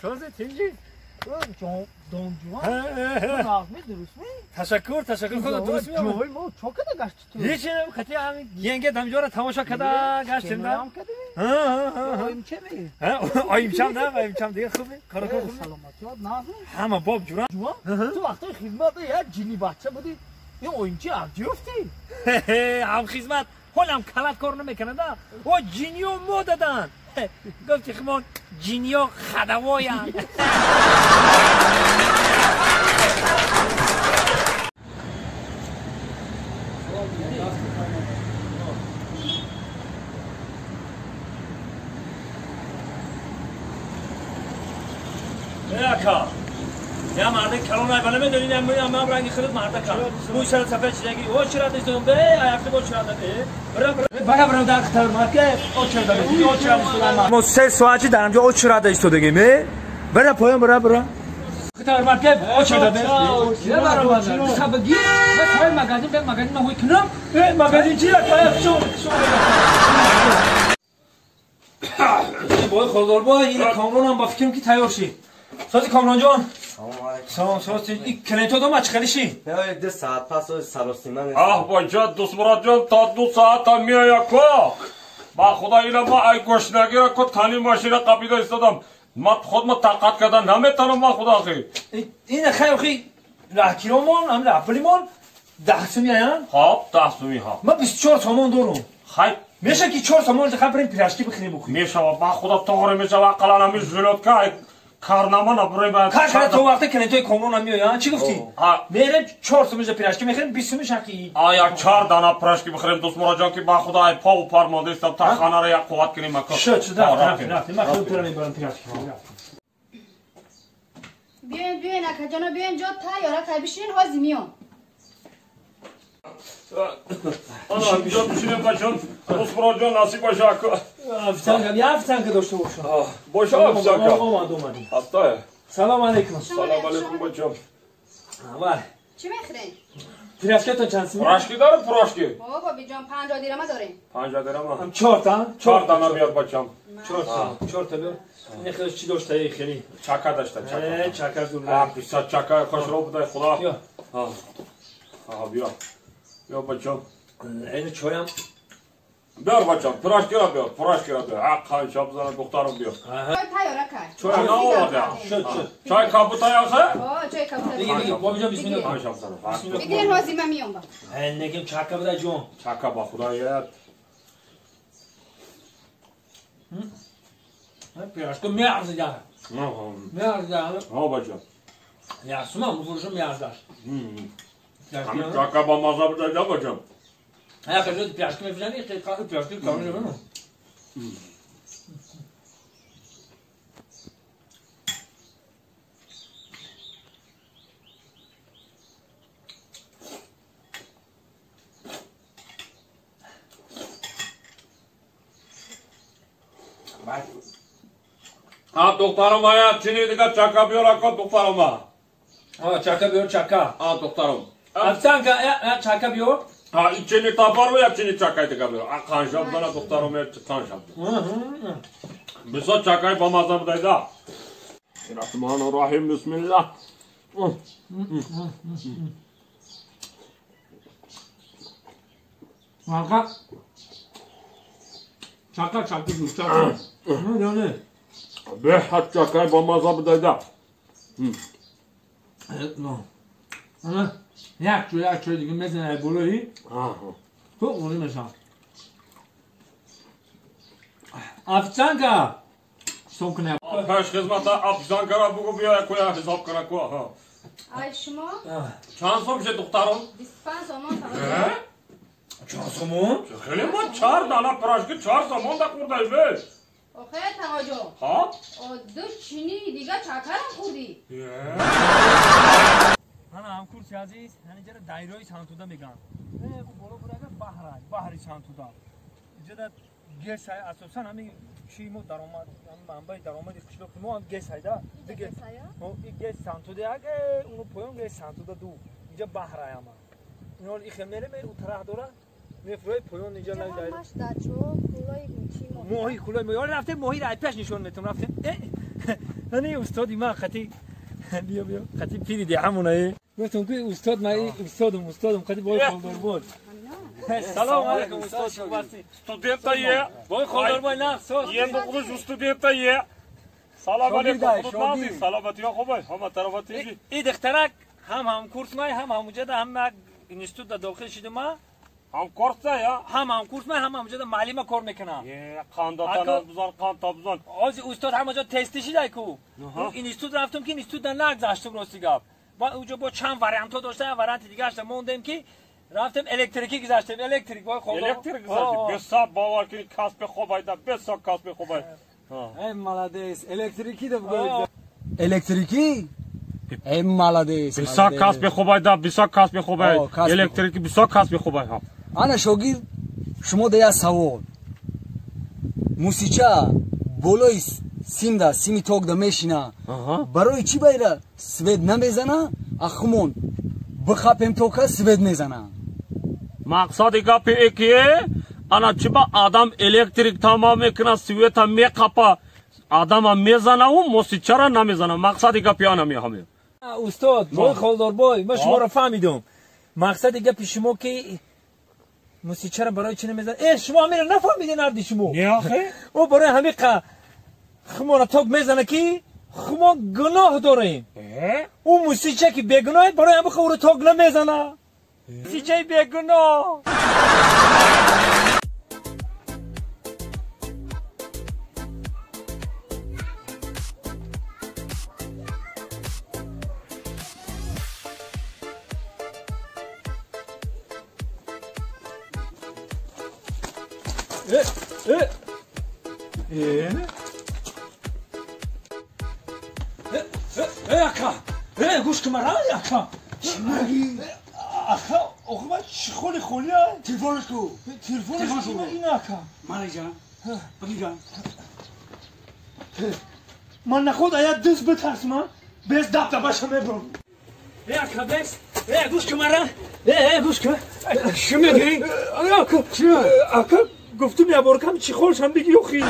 Сози тинҷи. Дон Жуан. Нағми дурустми? Ташаккур, ташаккур. Худо дуруст меомад. Ҷои мо чо када гашти ту? Ҳеч хати ҳамин янга дамҷора тамошо када гаштем да. Оимча ми? Оимчам да, оимчам дига хуб. Корако хуб. Саломатият нағми? Ҳама боб ҷурам. Жуан, ту вақтои хизмат як ҷинни бача будӣ. Ин оимчи абҷи ёфтӣ? Ҳам хизмат ҳолам калат кор намекунада. О ҷинниё мо даданд. Гуфти химон ҷинниё хадавоянд. Ака, я марда калон ай бала медонӣ, ам ранги худат марда кал. Мӯй сара сафед шидаги, о чира дистам бе, аяфта бо чира бе. Бра бра бра дар хатар марка, о чира бе, о чира дистам. Мо 3 соат дар амҷо о чира дистодагим, э? Бра поён бра бра. Хатар марка, о чира бе. Сабаги, ма сай магазин бе магазин ма ҳой кунам. Э, магазин чи ака, шо шо. Бой холдор бой, ин Камронам ба фикрам ки тайёр шид. Сози Камрон ҷон. Салом алейкум. Салом, сози ин клиентҳо дома чӣ хелиши? Не, 2 соат пас саросима нест. Аҳ, боҷа Дустмурод ҷон, то 2 соата меоя ко. Ба худо ина ма ай гушнагира ко тани машина қапида истодам. Ма худ ма тақат карда наметавонам ма худо ахи. Ин хай охи раҳкиромон, ҳам раҳпулимон 10 суми аян? Хоб, 10 суми ҳа. Ма 24 сомон дорум. Хай меша ки 4 сомон хай барем пирашки бихӯрем бухӯрем. Мешава, ба худо тоғри мешава, ақаллан ҳамин жилетка ай карнама набурем. Кар то вақте клиентҳои Комрон ҳам меоянд, чӣ гуфтӣ? Мерем 4 сумиша пирашки мехӯрем, 20 сумиш ҳақи. А як 4 дана пирашки бихӯрем Дустмурод ҷон, ки ба худо ай пову пар монда истам, та ханаро як қувват кунем ака. Шуд, шуд, рафтем, рафтем. Ман худам тура мебарам пирашки. Биёен, биёен, акаҷоно, биёен, ҷо тайёра кай бишинен, ҳозир миём. Ана, ҷо бишинем бачон. Дустмурод ҷон, насиб боша ака. Официантка, я официантка дошта бошам. Боша официантка. Омад, омад. Ҳастае. Салом алейкум. Салом алейкум бачон. Вай. Чӣ мехӯрен? Пирашкатон чанд сум? Пирашки дорем, пирашки. О, бобиҷон, 50 дирама дорем. 50 дирама. Ҳам 4 та? 4 дана биёр бачам. 4 та, 4 та биёр. Ин хеле чӣ дошта, эй хеле? Чака дошта, чака. Э, чака зур. А, писа чака хошро будай худо. Биё. А, биё. Биё бачам. Ин чоям. Биёр бачам, пирашкиро биёр, пирашкиро биёр. А, қанча бизана духтарам биёр. Чой тайёра кай. Чой наоварда. Шуд, шуд. Чой кабу тайёр хе? О, чой кабу Бигир, бигир, бобиҷон, бисмиллоҳ. Қанча бизана. Бигирен, ҳозир ман миём ба. Э, негим чака будай ҷон. Чака ба худо ед. Пирашка меарзида. Меарзида. Ҳо бачам. Я сума муфурушум меарзаш. Ҳамин чака ба маза будай да бачам. Я хочу пирашки мефурӯшанд, пирашки кам мефурӯшанд. А, духтарам, ая, чини дига чака биёр ака духтарам. А, чака биёр, чака. А, духтарам. Официантка, я чака биёр. А, чини табару як чини чакай дига биёр. А, қанша бизана духтарам, як қанша. Бисо чакай ба маза будай да. Рахману Рахим, бисмиллах. Чака. Чака, чака, чака. Не, не. Беҳад чакай ба маза будай да. Як чой, як чой дига мезанай болои. Хуб ғурӣ мешавад. Официантка! Ҳисоб кунем. Пеш хизмата официанткара бугу биё куя ҳисоб кана ку. Ай шумо? Чанд сом шед духтарон? 25 сомон. Чанд сомон? Хеле ма 4 дана пирашки 4 сомон да хӯрдай бе. Охе тағоҷо. Ҳа? О, ду чини дига чакарам хӯрдӣ. Ана ҳамкурси азиз, ҳанинҷара дайрои Сантуда мегӯянд. Э, ӯ боло бурага баҳрай, баҳри Сантуда. Инҷода гесай, асосан ҳамин чи мо даромад, ҳамин манбаи даромади қишлоқи мо ҳам гесай да. И гес Сантуда як, уно поён гес Сантуда ду. Инҷа баҳрай ҳама. Ино ихе мере, ӯ тараф дора, мефурӯи поён инҷа лай дайро. Моҳи кулои моҳи. Рафтем моҳиро ай пеш нишон метам, рафтем. Ани устоди ма қати биё биё қати пири деҳамонае. Гуфтам ки устод ма устодум устодум қати бой холдорбой. Салом алейкум устод шубасти. Студента е. Бой холдорбой нақс. Енді қудуш студента е. Салом алейкум худут нази саломатия хубай ҳама тарафати. И духтарак ҳам ҳамкурс май ҳам ҳамуҷада ҳам институт дохил шудам ма. Ҳамкурса я? Ҳам ҳамкурс май ҳам ҳамуҷада муаллима кор мекунам. Е қандатан бузан қанта бузан. Ози устод ҳамаҷо тести шидай ку. Институт рафтам ки институт нагзаштам рости гап. Ба уҷо бо чанд вариантҳо дошта, варианти дигарашта мондем ки рафтем электрикӣ гузаштем, электрик бой худо. Электрик гузаштем. Бесаб бовар кунед касби хуб айда, бесаб касби хуб ай. Эй молодец, электрикӣ да бигӯед. Электрикӣ? Эй молодец. Бисёр касби хуб айда, бисёр касби хуб ай. Электрикӣ бисёр касби хуб ай. Ана шогирд, шумо да як савол. Мусича болои симда, сими токда мешина. Барои чӣ байра свет намезана, а хумон бихапем тока свет мезана? Мақсади гапи эки ана чӣ ба адам электрик тамом мекуна, света меқапа, адама мезанаву мусичара намезана. Мақсади гапи ана меҳаме. Устод, бой холдорбой, ман шуморо фаҳмидум. Мақсади гапи шумо ки мусичара барои чӣ намезана? Э, шумо ҳаминро нафаҳмидин арди шумо. Не охе? О барои ҳамин хумона ток мезана ки хумо гуноҳ дорем. Ӯ мусича ки бегуноҳ барои ҳамин ӯро ток намезана. Мусичаи бегуноҳ. Ака, гӯш кун мара, ака. Ака, охи ман чӣ холи холи а? Телефонаш ку. Телефонаш ку ин ака. Малиҷан, бигирҷан. Ман наход ая дӯст битарсма, без дабдабаша мебурам. Э, ака, бес. Э, гӯш кун мара. Э, гӯш кун. Чӣ мегӣ? Ака, ака, гуфтум я боркам чӣ холшам биги охи.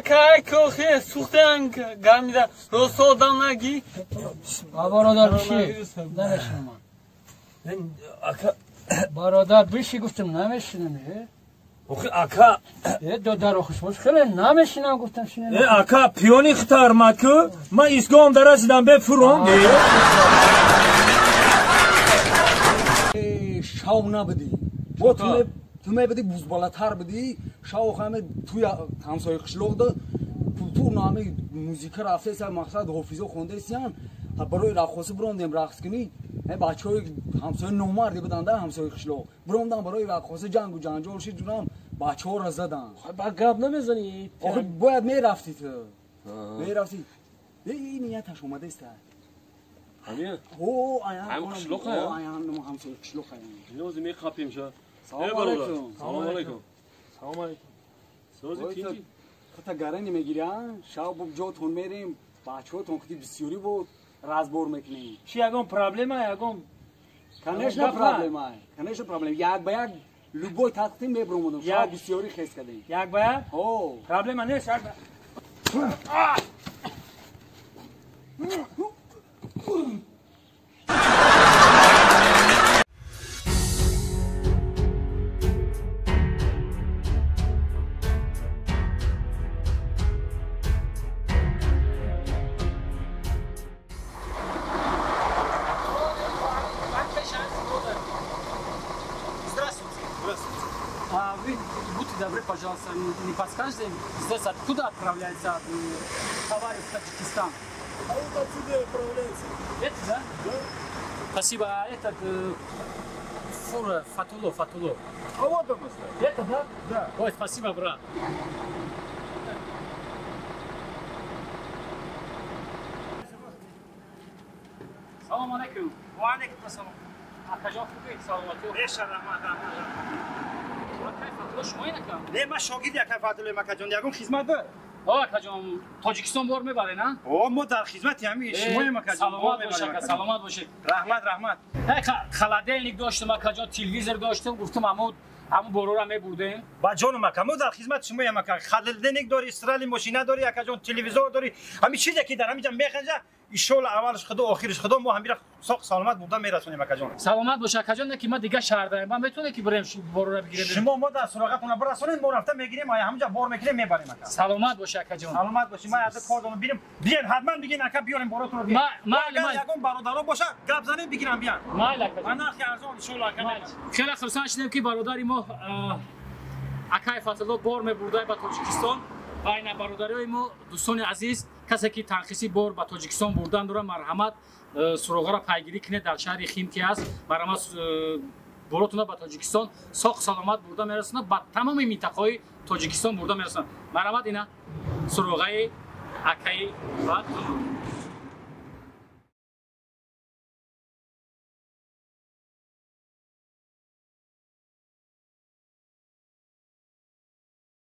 Кай кохе сухтан гармида росо одам наги. Бародар биши, намешинам. Ака, бародар биши гуфтам намешинам. Охи ака. Э додар охи шумо хеле намешинам гуфтам шинам. Э ака пиони хитар маку, ман истгоҳам дарасидам бе фуром. Э шав набуди. Бо ту ту мебуди бузбалатар буди, шав ҳаме туи ҳамсояи қишлоқда культурно ҳаме музика рафтеса, мақсад ҳофизо хондаесиян, барои раққосӣ бирондем рақс кунӣ, бачаҳои ҳамсоя номарде буданда ҳамсояи қишлоқ. Биромдан барои раққосӣ ҷангу ҷанҷол шид, ҷунам бачаҳоро задан. Ба гап намезанӣ? Охи бояд мерафтӣ ту. Мерафтӣ. Ин нияташ омадаеста. О, аян қишлоқа? Аян ҳамсояи қишлоқа. Нози меқапим ша. Салом алейкум. Салом алейкум. Салом алейкум. Сози тинҷи? Хата гарани мегири, а? Шаб ҷотон мерем, бачаҳотон худи бисёрӣ буд, разбор мекунем. Чи ягон проблема, ягон? Конечно проблема, конечно проблема. Як ба як любой тақдим мебромадам. Шаб бисёрӣ хес кардем. Як ба як? О. Проблема нест, як ба. Пожалуйста, не подскажете, здесь откуда отправляется товары в Таджикистан? А вот отсюда отправляется. Это, да? Да. Спасибо. А этот фура Фатуло, Фатуло. А вот он стоит. Это, да? Да. Ой, спасибо, брат. Салам алейкум. Ва алейкум ассалом. Акаҷон хубед, саломатӣ. Беша раҳмат, раҳмат. Шумо ин ака? Не, ман шогирди акай Фатуллоем акаҷон, ягон хизмат дор? О, акаҷон, Тоҷикистон бор мебаред, на? О, мо дар хизмати ҳамин шумоем акаҷон. Саломат бошед, ака, саломат бошед. Раҳмат, раҳмат. Холодильник доштам, акаҷон, телевизор доштам, гуфтам аммо Ҳамун борора мебурдем. Ба ҷонум, ака, мо дар хизмати шумоям, ака. Холодильник дори, стиральный мошина дори, акаҷон, телевизор дори. Ҳамин чизе ки дар ҳаминҷа механҷа, иншоалло, аввалаш худо, охираш худо, мо ҳамира соқ саломат бурда мерасонем, акаҷон. Саломат бош, акаҷон. Не ки ман дигар шаҳр дарем, ман метавонем ки бирем, борора бигирем? Шумо мо дар суроғатона бирасонед, мо рафта мегирем, ая ҳаминҷа бор мекунем, мебарем, ака. Саломат бош, акаҷон. Саломат бошӣ. Ман аз кор дорам, бирем. Биен, ҳатман бигин, ака, биёрем боротонро, биен. Майли. Агар майли. ягон бародаро боша, гап занем, бигирам, биан. Майли, акаҷон. Ба нархи арзон, иншоалло, ака. Хеле хурсанд шудем, ки бародари мо акай Фатулло бор мебурдай ба Тоҷикистон. Ва ина бародариҳои мо, дӯстони азиз, касе ки танқисӣ бор ба Тоҷикистон бурдан дорад, марҳамат, суроғаро пайгирӣ кунед, дар шаҳри Химки аст. Марҳамат, боротона ба Тоҷикистон соқ саломат бурда мерасонад, ба тамоми минтақаҳои Тоҷикистон бурда мерасонад. Марҳамат, ина суроғаи акаи Фатулло.